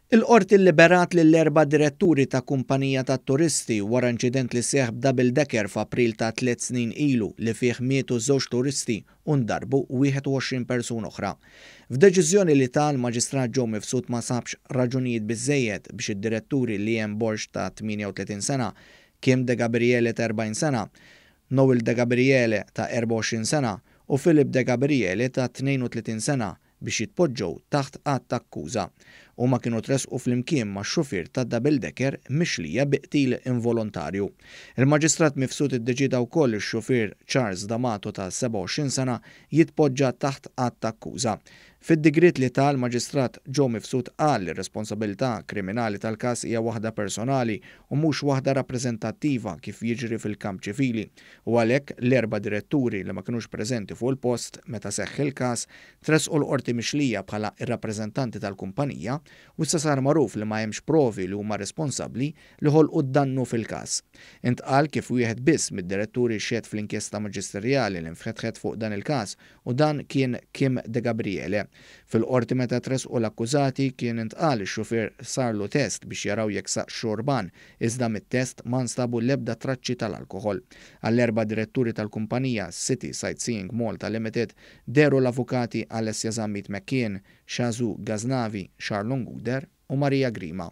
Il-Qorti lliberat lill-erba' diretturi ta' kumpanija tat-turisti wara inċident li seħħ b'double decker f'April ta' tliet snin ilu li fih mietu żewġ turisti u ndarbu 21 persuna oħra. F'deċiżjoni li ta l-Maġistrat Joe Mifsud ma sabx raġunijiet biżżejjed biex id-diretturi Liam Borg ta' 38 sena, Kim De Gabriele ta' 40 sena, Noel De Gabriele ta' 24 sena u Philip De Gabriele ta' 32 sena biex jitpoġġew taħt att ta' akkuża. Huma kienu tressqu flimkien max-xufier ta' double decker mixlija bi qtil involontarju. Il-Maġistrat Mifsud iddeċieda wkoll li x-xufier Charles D'Amato ta' 27 sena jitpoġġa taħt att ta' akkuża. Fid-digriet li ta l-Maġistrat Joe Mifsud qal li r-responsabilità kriminali tal-każ hija waħda personali u mhux waħda rappreżentattiva kif jiġri fil-kamp ċivili u għalhekk l-erba' diretturi li ma kinux preżenti fuq il-post meta seħħ il-każ tressqu l-Qorti mixlija bħala r-rappreżentanti tal-kumpanija u issa sar magħruf li ma hemmx provi li huma responsabbli li ħolqu d-dannu fil-każ. Intqal kif wieħed biss mid-diretturi xehed fl-inkjesta maġisterjali li nfetħet fuq dan il-każ u dan kien Kim De Gabriele. Fil-Qorti meta tressqu l-akkużati kien intqal ix-xufier sarlu test biex jaraw jekk saqx xorban iżda mit-test ma nstabu l-ebda traċċi tal-alkoħol. Għall-erba' diretturi tal-kumpanija City Sightseeing Malta Limited dehru l-avukati Alessia Zammit McKeon, Shazu Ghaznavi, Charlon Guder u Maria Grima.